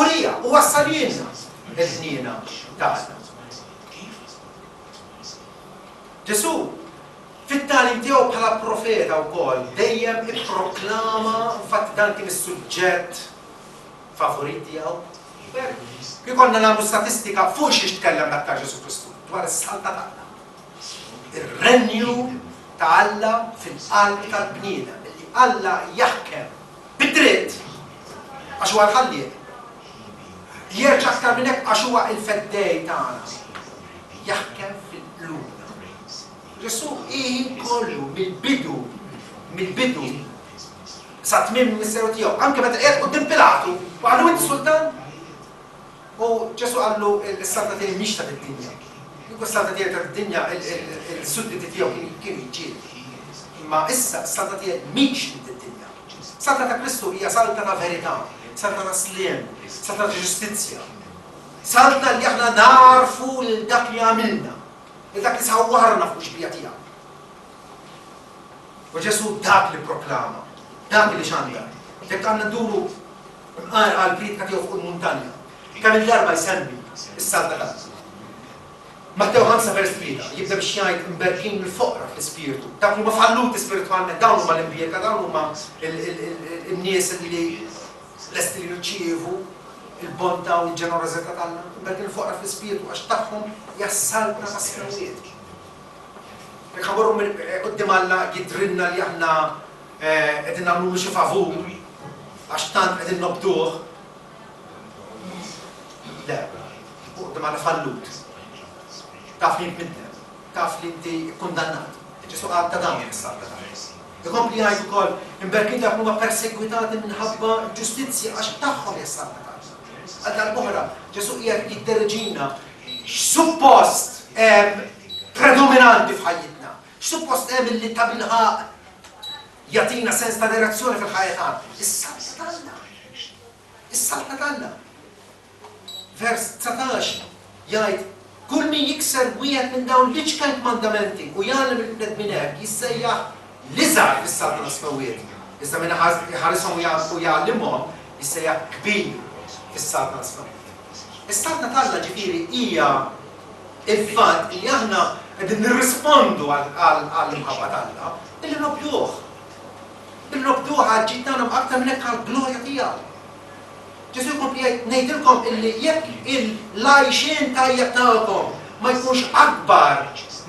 [SPEAKER 2] Urija u wassalilna l-ħniena ta' Alla. Ġesù, fit-tagħlim tiegħu bħala profeta wkoll, dejjem ipproklama, infatti dan kien is-suġġett favorit tiegħu. Kieku konna nagħmlu statistika fuq xiex tkellem l-aktar Ġesù Kristu, dwar is-Saltna t'Alla. Ir-renju ta' Alla fil-qalb tal-bniedem, li Alla jaħkem bid-dritt għax huwa l-Ħallieq. Jerġa' aktar minn hekk għax huwa l-Feddej tagħna. Jaħkem fil-qlubna. Ġesù ħin kollu mill-bidu, mill-bidu sa tmiem il-ministeru tiegħu, anke meta qiegħed quddiem Pilatu u qallu inti sultan? U Ġesù qallu s-saltna tiegħi mhix ta' dinja. Kieku s-saltna tiegħi ta' dinja il-sudditi tiegħu kienu jiġġieldu. Imma issa s-saltna tiegħi mhix minn dinja. Saltna ta' Kristu hija saltna ta' verità, saltna ta' sliem, saltna ta' ġustizzja. Saltna li aħna narfu lil dak li għamilna, lil dak li sawwarna fuq xbija tiegħu. U Ġesù dak li pproklama, dak li xandar. Jekk għandna nduru mqar għall-priedka tiegħu fuq il-muntanja, kemm-il darba jsemmi s-Saltna ta' Alla. Mattew 5 vers 3 jibda biex jgħid imberkin il-foqra fl-ispirtu, dawk li huma falluti spiritwalment, dawn huma l-imbierka, dawn huma n-nies li lesti li jirċievu l-bontà u l-ġenerożità t'Alla. Imberkin il-foqra fl-ispirtu għax tagħhom hija s-saltna tas-smewwiet. Jekk ħa mmorru quddiem Alla jidhrilna li aħna qegħdin nagħmlulu xi favur għax tant qegħdin nobduh. Le, quddiem Alla fallut. Taf li int midneb, taf li inti kkundannat. Ġesù qal ta' dawn is-saltna ta' Alla. Ikompli jgħid ukoll, imberkin dawk li huma persegwitati minħabba l-ġustizzja għax tagħhom hija s-saltna ta' Alla. Għal darb'oħra, Ġesù qiegħed jidderiġina x'suppost hemm predominanti f'ħajjitna? X'suppost hemm illi tabilħaqq jagħtina sens ta' direzzjoni fil-ħajja tagħna? Is-Saltna t'Alla. Is-Saltna t'Alla. Vers 19 jgħid kull min jikser wieħed minn dawn l-iċken kmandamenti u jgħallem il-bnedmin hekk jissejjaħ l-iżgħar fis-Saltna tas-Smewwiet. Iżda min iħarishom u jgħallimhom jissejjaħ kbir fis-Saltna tas-Smewwiet. Is-Saltna t'Alla ġifieri hija l-fatt li aħna qegħdin nirrispondu għall-imħabba t'Alla billi nobduh. Billi nobduh għall-ġid tagħna imma aktar minn hekk għall-glorja tiegħu. Ġesù jkompli jgħid, ngħidilkom illi jekk l-għajxien tajjeb tagħkom ma jkunx akbar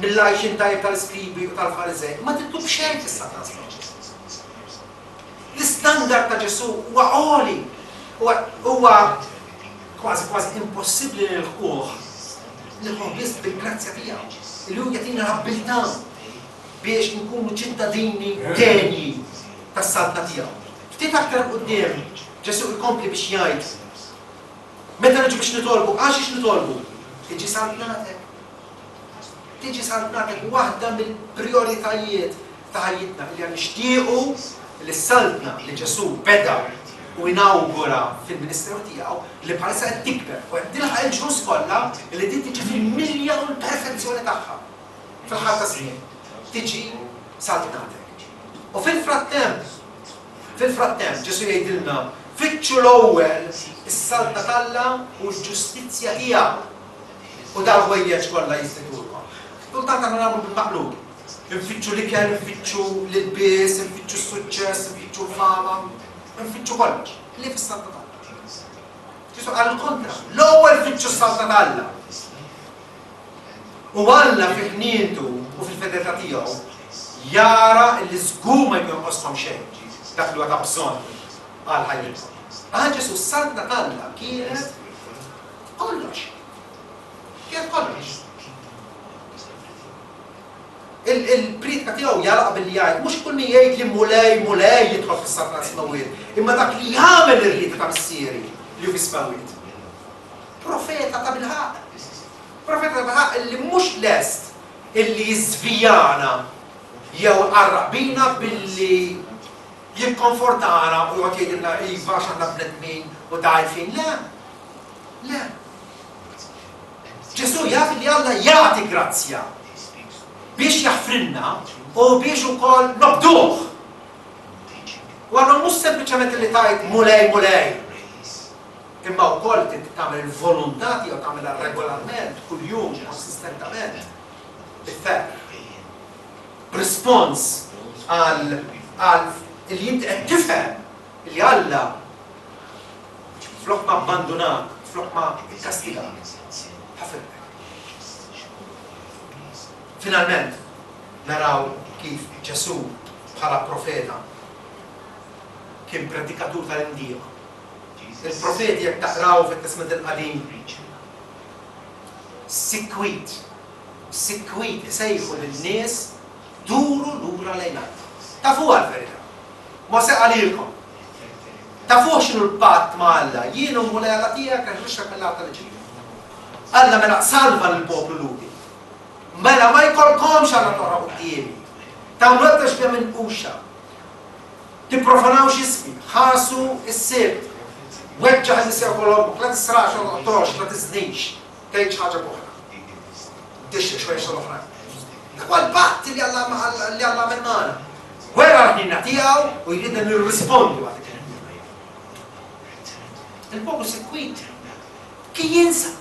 [SPEAKER 2] mill-għajxien tajjeb tal-iskribi u tal-Fariżej, ma tidħlu b'xejn fis-Saltna tas-Smewwiet. L-istandard ta' Ġesù huwa għoli. Huwa kważi kważi impossibbli li nilħquh. Nilħquh biss bil-grazzja tiegħu, li hu jagħtina l-abbiltà biex inkunu ċittadini denji tas-saltna tiegħu. Ftit aktar quddiem Ġesù jkompli biex jgħid, meta niġu biex nitolbu, għal xiex nitolbu? Tiġi saltnatek. Tiġi saltnatek waħda mill-prijoritajiet ta' ħajjitna li nixtiequ li s-saltna li Ġesù beda u inawgura fil-ministeru tiegħu li bħalissa qed tikber u qed tilħaq il-ġnus kollha li din tiġi fil-milja u l-perfezzjoni tagħha fl-aħħar taż-żmien. Tiġi saltnatek. U fil-frattemp, fil-frattemp Ġesù jgħidilna fittxu l-ewwel is-saltna t'Alla u l-ġustizzja tiegħu u dal-ħwejjeġ kollha jiżdidulkom. Kultant aħna nagħmlu bil-maqlub. Infittxu l-ikel, infittxu l-ilbies, infittxu s-suċċess, infittxu l-fama, infittxu kollox. Ħlief is-Saltna t'Alla. Ġesù qal il-kontra. L-ewwel fittxu s-Saltna t'Alla. U Alla fi ħnientu u fil-fedeltà tiegħu jara li żgur ma jkun jonqoskom xejn dak li huwa ta' bżonn għal ħajjitkom. Għal Ġesù s-Saltna t'Alla kienet kollox. Kienet kollox. Il-priedka tiegħu jagħlaqha billi jgħid, Mhux kull min jgħidli 'Mulej, Mulej' jidħol fis-Saltna tas-Smewwiet, imma dak li jagħmel ir-rieda ta' Missieri li hu fis-smewwiet. Profeta tabilħaqq. Profeta tabilħaqq illi mhux lest illi jiżvijana jew iqarraq bina billi jikkonfortana u joqgħod jgħidilna iva għax aħna bnedmin u dgħajfin. Le! Le! Ġesù jaf li Alla jagħti grazzja biex jaħfrilna u biex ukoll nobduh. U allura mhux sempliċement li tgħid Mulej, Mulej, imma wkoll trid tagħmel il-volontà tiegħu tagħmilha regolarment, kuljum, konsistentament, b'ferħ. B'rispons għal għal li inti qed tifhem li Alla. Flok ma abbandunak, flok ma kkastigak, ħafirlek. Finalment, naraw kif Ġesù bħala profeta kien predikatur tal-indiema. Il-profeti jekk taqraw fit-Testment il-Qadim sikwit, sikwit isejħu lin-nies duru lura lejn Alla. Tafuha l-verità. Mosè qalilkom. Tafuh x'inhu l-patt ma' Alla, jien hu l-Mulej Alla tiegħek li ħriġtek mill-art tal-Eġittu. Alla mela salva lill-poplu Lhudi. Mela ma jkollkomx allat oħra quddiemi. Tagħmlu ebda xbieha minquxa. Tipprofanawx ismi, ħarsu s-Sibt. Weġġaħ lil missierek u 'l ommok, la tisraqx, la toqtolx, la tiżnix, tgħidx ħaġa b'oħra. Tixtrix ħwejjeġ tal-oħrajn. Dak huwa l-patt li Alla li Alla għamel magħna. Wera l-ħniena tiegħu u jridna nirrispondu għal dik il-ħniena. Il-poplu sikwit kien jinsa.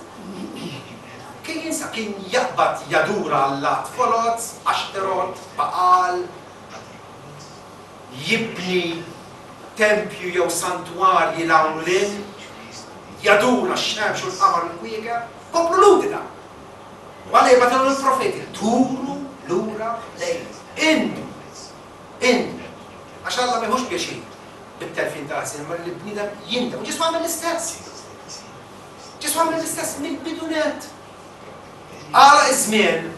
[SPEAKER 2] Kien jinsa, kien jaqbad jadura allat foloz, Axterot, Baal, jibni tempju jew santwarji 'l hawn u 'l hinn, jadura x-xemx u l-qamar u l-kwiekeb. Poplu Lhudi dan! U Alla jibgħatilhom il-profeti, duru lura lejn. Indmu! Indmu! Għax Alla ma jieħux pjaċir bit-telfien tal-ħażin, imma li l-bniedem jindem. U Ġesù għamel l-istess. Ġesù għamel l-istess mill-bidu nett. Għalaq iż-żmien,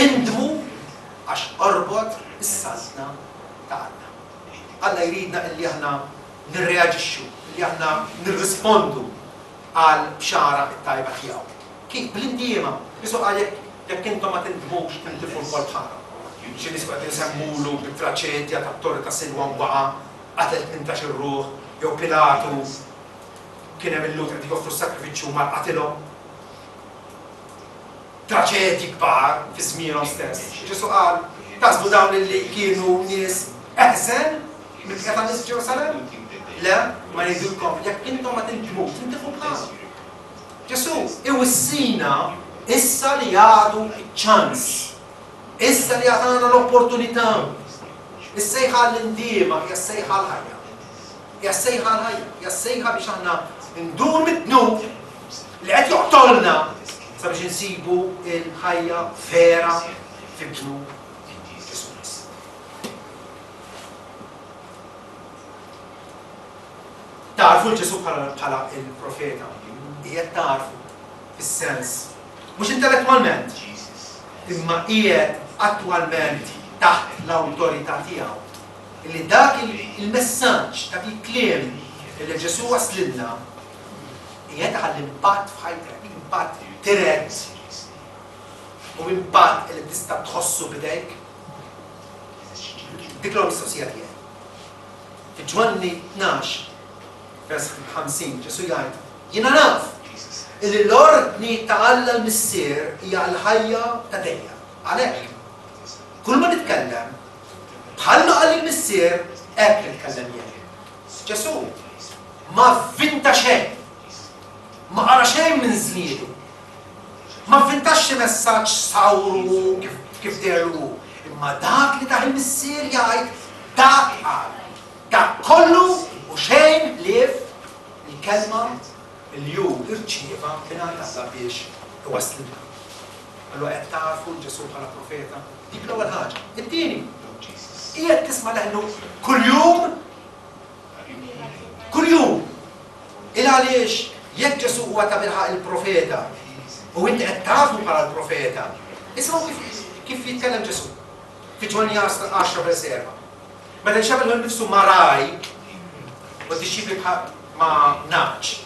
[SPEAKER 2] indmu għax qorbot is-saltna ta' Alla. Alla jridna illi aħna nirreaġixxu, illi aħna nirrispondu għall-bxara t-tajba tiegħu. Kif? Bl-indiema. Ġesù qal jekk jekk intom ma tindmux tintilfu lkoll bħalhom. Xi nies qegħdin isemmulu bit-traċedja tat-Torri ta' Silwam waqa' qatel tmintax-il ruħ, jew Pilatu kien hemm il-Lhud qed joffru s-sagrifiċċju u mar qatilhom. Traċedji kbar fi żmienhom stess. Ġesù qal, Taħsbu dawn illi kienu nies eħżen mill-bqija tan-nies f'Ġerusalemm? Le, imma ngħidilkom, jekk intom ma tindmux, tintilfu bħalhom. Ġesù iwissina issa li għadu ċ-ċans, issa li għatana l-opportunità. Is-sejħa għall-indiema hija s-sejħa għall-ħajja. Hija s-sejħa għall-ħajja, hija s-sejħa biex aħna ndur mid-dnub li qed joqtolna sabiex insibu l-ħajja vera fi Ibnu Ġesù Kristu. Tagħrfu 'l Ġesù bħala bħala l-profeta. Qiegħed tagħrfu fis-sens mhux intellettwalment, imma qiegħed attwalment taħt l-awtorità tiegħu. Illi dak il-messaġġ, dak il-kliem illi Ġesù waslilna qiegħed iħalli impatt f'ħajtek, impatt dirett u impatt illi tista' tħossu b'idejk. Dik l-ewwel mistoqsija tiegħi. Fi Ġwanni 12, vers 50, Ġesù jgħid, Jiena naf illi l-ordni ta' Alla l-Missier hija l-ħajja ta' dejjem. Għalhekk, kull ma nitkellem, bħalma qalli l-Missier, hekk nitkellem jien. Ġesù ma vvinta xejn, ma qara xejn minn żniedu, ma vvintax xi messaġġ sawru kif, kif deherlu hu, imma dak li tah il-Missier jgħid, dak qal. Dak kollu u xejn ħlief il-kelma li hu rċieva mingħand Alla biex iwasslilna. Allura qed tagħrfu 'l Ġesù bħala profeta? Dik l-ewwel ħaġa. It-tieni, qiegħed tisma' leħnu kuljum? Kuljum! Il għaliex jekk Ġesù huwa tabilħaqq il-profeta u inti qed tafu bħala l-profeta, isimgħu kif, kif jitkellem Ġesù. Fi Ġwanni 10 vers 4. Meta jxabbah lilu nnifsu ma' ragħaj u d-dixxipli ma' nagħaġ,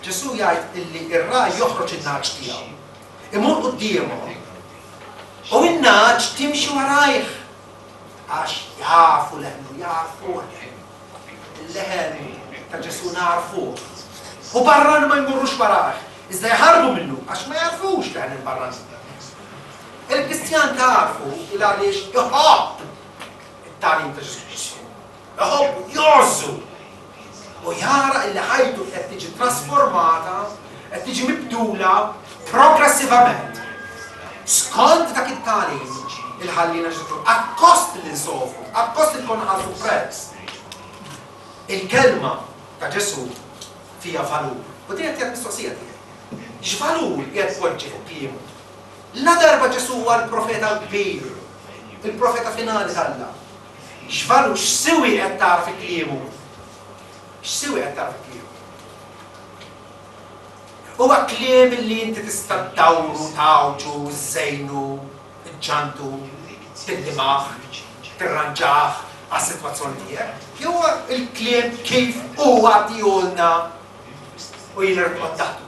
[SPEAKER 2] Ġesù jgħid illi r-ragħaj joħroġ in-nagħaġ tiegħu, imur quddiemhom u n-nagħaġ timxi warajh għax jafu leħnu, jafuh leħnu. Il-leħen ta' Ġesù nagħrfuh. U barrani ma jmorrux warajh, iżda jaħarbu minnu għax ma jagħrfux leħen il-barranin. Il-Kristjan tagħrfu il għaliex iħobb it-tagħlim ta' Ġesù Kristu. Iħobbu, jgħożżu u jara illi ħajtu qed tiġi trasformata, qed tiġi mibdula progressivament. Skont dak it-tagħlim il-ħallina Ġesù akkost li nsofru, akkost li nkunu ħalsu prezz. Il-kelma. ta' Ġesù fiha valur? U din qed hija l-mistoqsija tiegħi. X'valur qiegħed tpoġġi fuq kliemu? Ladarba Ġesù huwa l-profeta l-kbir, il-profeta finali t'Alla, x'valur, x'siwi qed tara fi kliemu? X'siwi qed tara fi kliemu? Huwa kliem li inti tista' ddawru, tgħawġu, żżejnu, ġġantu, tillimah, tirranġah għas-sitwazzjoni tiegħek, jew huwa l-kliem kif huwa għaddihulna u jien irrid noqgħod taħtu.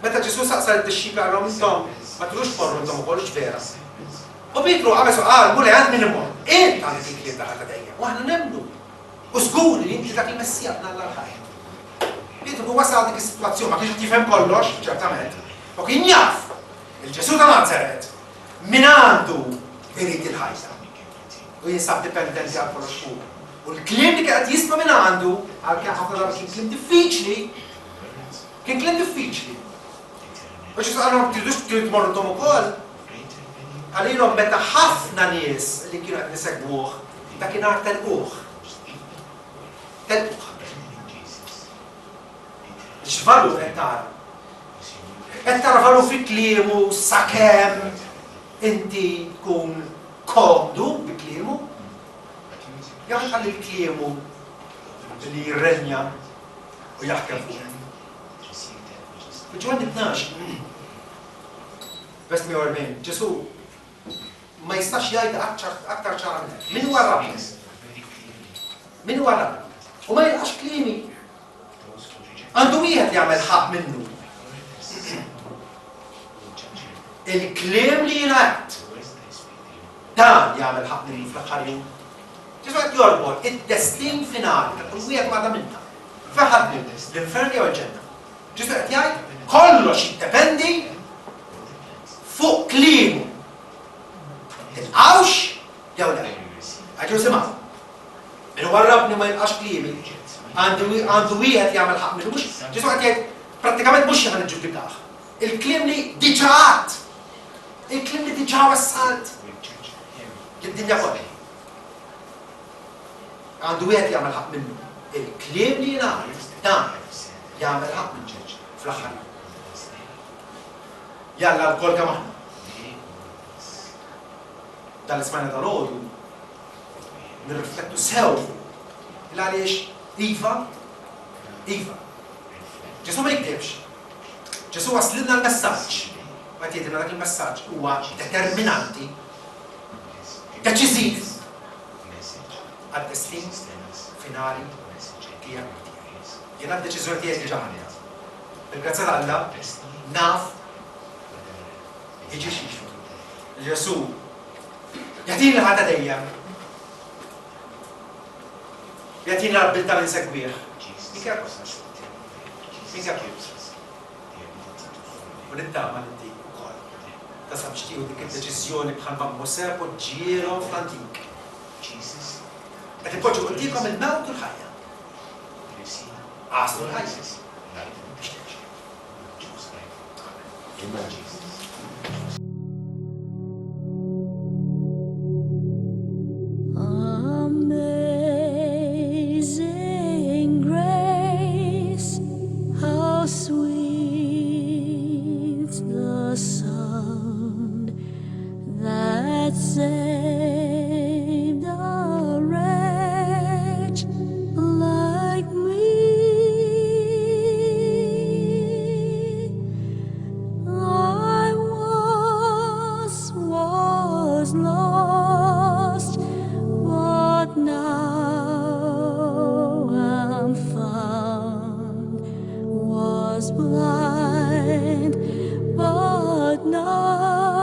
[SPEAKER 2] Meta Ġesù saqsa lid-dixxipli qalhom intom ma tridux tmorru intom ukoll hux vera. U Pietru qabeż u qal, Mulej għand min immorru? Int għandek il-kliem ta' ħajja ta' dejjem u aħna nemmnu u żgur li inti dak il-Messija Ibn Alla l-ħaj. Pietru kien wasal għal dik is-sitwazzjoni ma kienx qed jifhem kollox, ċertament, u kien jaf il-Ġesù ta' Nazaret min għandu irid il-ħajja u jinsab dipendenti għal kollox fuqu. U l-kliem li kien qed jisma' minn għandu, għalkemm ħafna drabi kien kliem diffiċli, kien kliem diffiċli. U Ġesù qalhom tridux tridu tmorru intom ukoll? Qalilhom meta ħafna nies li kienu qed isegwuh dakinhar telquh. Telquh. X'valur qed tara? Qed tara valur fi kliemu sakemm inti tkun komdu bi kliemu? Jew tħalli l-kliemu li jirrenja u jaħkem fuqek? Fi Ġwanni 12, vers 48, Ġesù ma jistax jgħid aktar ċara minn hekk. Min huwa rabbi? Min huwa rabbi? U ma jilqax kliemi. Għandu wieħed li jagħmel ħaqq minnu. Il-kliem li jiena għedt, dan jagħmel ħaqq minnu fl-aħħar jum. Ġesù qed jorbot id-destin finali ta' kull wieħed waħda minna. Fejn ħa tmur, l-infern jew il-ġenna. Ġesù qed jgħid kollox jiddependi fuq kliemu. Tilqawx jew le. Għaġu simgħu. Min warrabni ma jilqax kliemi, għandu wieħed jagħmel ħaqq minnu mhux Ġesù qed jgħid prattikament mhux xi ħa niġġudikah. Il-kliem li diġà għadt, il-kliem li diġà wassalt lid-dinja kollha. Għandu wieħed jagħmel ħaqq minnu. Il-kliem li jiena għidt, dan jagħmel ħaqq minnu fl-aħħar jum. Jalla lkoll kemm aħna. Dan li smajna dalgħodu nirriflettu sew fuqu. Il għaliex iva, iva. Ġesù ma jikdibx. Ġesù waslilna l-messaġġ. U qed jgħidilna dak il-messaġġ huwa determinanti, deċiżiv għad-destin finali tiegħek u tiegħi. Jiena d-deċiżjoni tiegħi diġà ħadtha. Bil-grazzja ta' Alla naf jiġi x'jiġri. Ġesù Jagħtini l-ħajja ta' dejjem. Jagħtini l-abbiltà li nsegwih. Minkejja kollox. Minkejja kollox. U nittama li inti wkoll tasal biex tieħu dik id-deċiżjoni bħalma Mosè poġġielhom fl-antik. Qed inpoġġu quddiemkom il-mewt u l-ħajja. Agħżlu l-ħajja biex tgħixu. Amen.
[SPEAKER 1] Amazing grace, how sweet the sound that saved a wretch like me. I once was lost, but now am found. Was blind, but now